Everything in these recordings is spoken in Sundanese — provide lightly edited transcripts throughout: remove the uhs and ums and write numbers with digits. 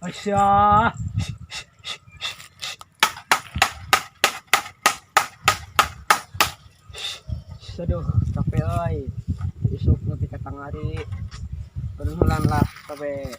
Aisyah. Aduh, capek euy. Isuk nepi ka tangari. Turun lah, capek.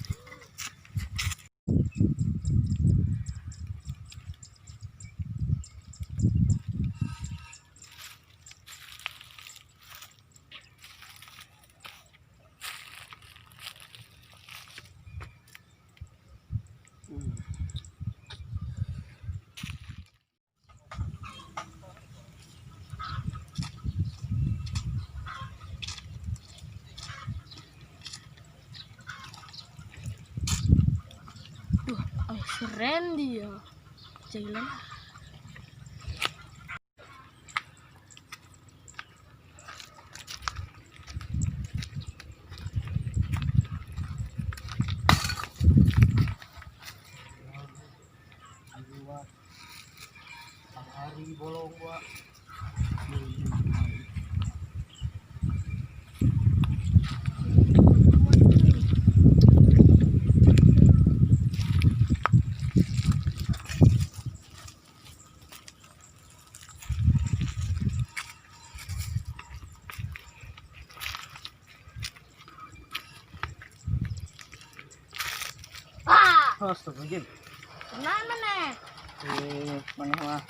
Duh, ay, si Randy ya. Jalan. Aduh, tangari bolong gua. Ah, Astagfirullahaladzim. kenapa nih? Eh, mana mah?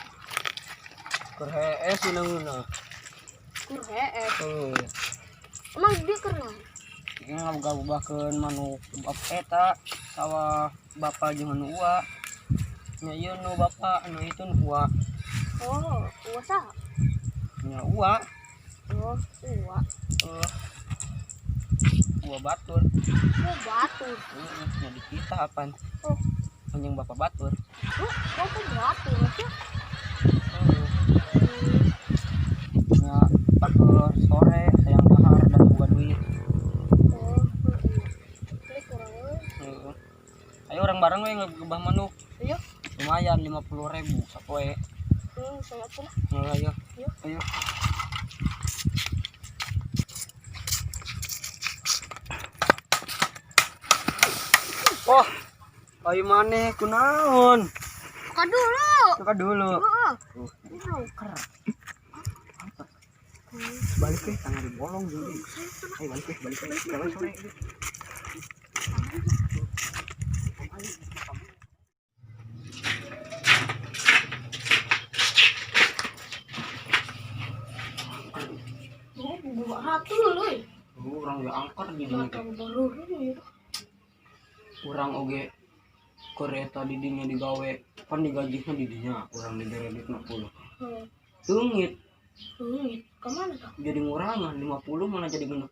Keur hees uneung-uneung. Kur hees. Tuh, Emang dia keren. ini ngabugah-bugahkeun manuk bab eta sawah bapak jeung nu ua. Nya ieu nu bapak, nu itu nu ua. Oh, uwa sah. Nya ua, Oh, uwa. eh ua batur. Oh, batu. Heeh, nya di kita apaan? Oh, Anjing bapak batur. oh, kok batu sih? Heeh. Nya batur sore sayang dahar dan boga duit. Oh, iya. Klik kurang euy. Heeh. Ayo orang bareng we ngegebah manuk. Ayo. Lumayan 50.000 sapoe. Saya pun. Nah, ayo. Ayo. Ayo. Wah, ayo maneh kunaon? Buka dulu. Buka dulu. Heeh. Tuh, balik ke tangan dibolong jadi. Ayo balik ke, balik ke. Jangan sore. Oh, buka hati lu, euy. Oh, orang gak angker di dinya teh. Mata baru ya. Urang oge kereta di dinya digawe, pan digajihna di dinya, urang dibere duit 50. Heeh. Leungit, Kemana tuh? jadi ngurangan 50 malah jadi 60.000.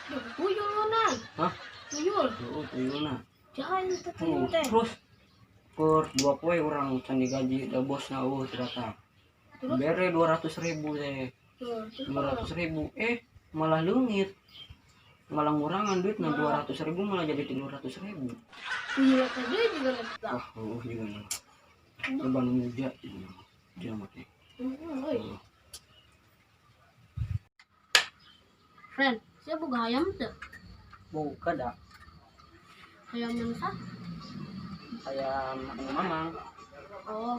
Duh, tuyul lu, Nan. Hah? Tuyul. Tuh, tuyulna. Jangan itu tuyul Oh, teh. terus per dua poe urang can digaji da bosna eueuh teu datang. Terus? Bere 200.000 teh. Tuh, terus kemana? 200.000 malah leungit. Malah ngurangan duitna 200.000 malah jadi 300.000. Tuyul tadi juga nggak. Wah, eueuh juga mah. Coba nu muja dia mah teh. Euy. Friend, saya boga hayam teu? Boga da Hayam yang sah? hayam anu mamang. Oh,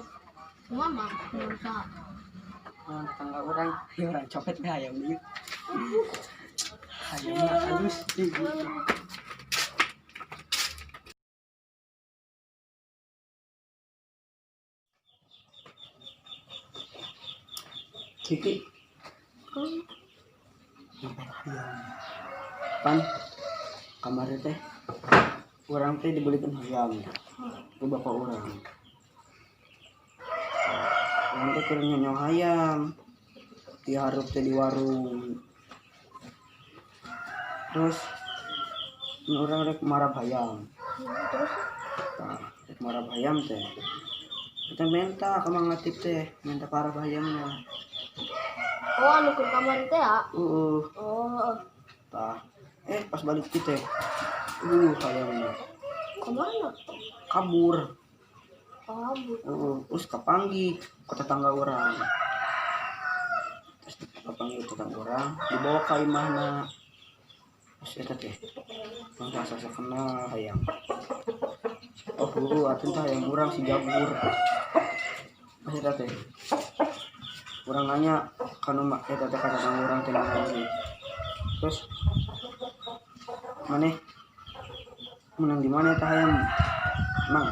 mama, yang sah. Nah, tetangga orang, ya orang copet dah hayam ieu. Hayamna halus. Ih, Kiki, ngepel hayam. Pan kamari teh urang teh dibelikan hayam ku bapak urang. Urang teh keur nyonyong hayam. Dihareup teh di warung. Terus nu urang rek marab hayam. Terus? Tah, rek marab hayam teh. Kita minta ka Mang Latif teh, minta parab hayamna. Oh, anu keur kamari teh ya? Heeh. Oh, Tah, pas balik kita teh. Hayamna kemana? kabur. Kabur. Heeh, terus kapanggih ke tetangga urang. Terus kapanggih ke tetangga urang, dibawa ka imahna. Terus eta teh, langsung asa kenal hayam. Oh, guru atuh tah hayam urang si Jagur. Pas eta teh urang nanya kanu eta teh ka tatangga urang teh nanya sih. Terus maneh menang di mana eta hayam, Mang?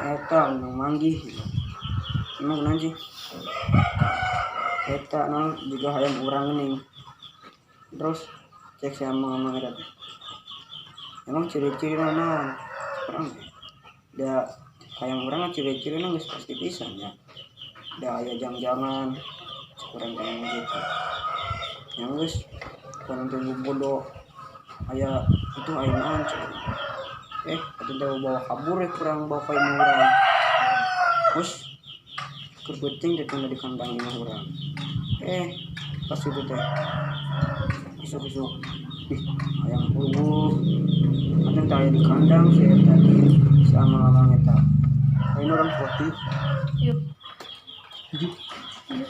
Eta menang manggih. Emang kunaon sih? Eta naon juga hayam urang geuning. Terus cek si amang-amang eta teh. Emang ciri-cirina naon? Urang teh. Da hayam urang mah ciri-cirina geus pasti pisan nya. Da aya jang-jangan cek urang teh ngomong gitu. Yang geus urang teh bodoh aya itu aya naon cek urang. Atuh teh bawa kabur ya kurang bawa ka imah urang. Terus keur peuting teh teh di kandang imah urang. Pas itu teh isuk-isuk ih hayam euweuh. Atuh teh aya di kandang si eta si amang-amang eta. Ayeuna urang putih. Yuk. Hiji. Yuk.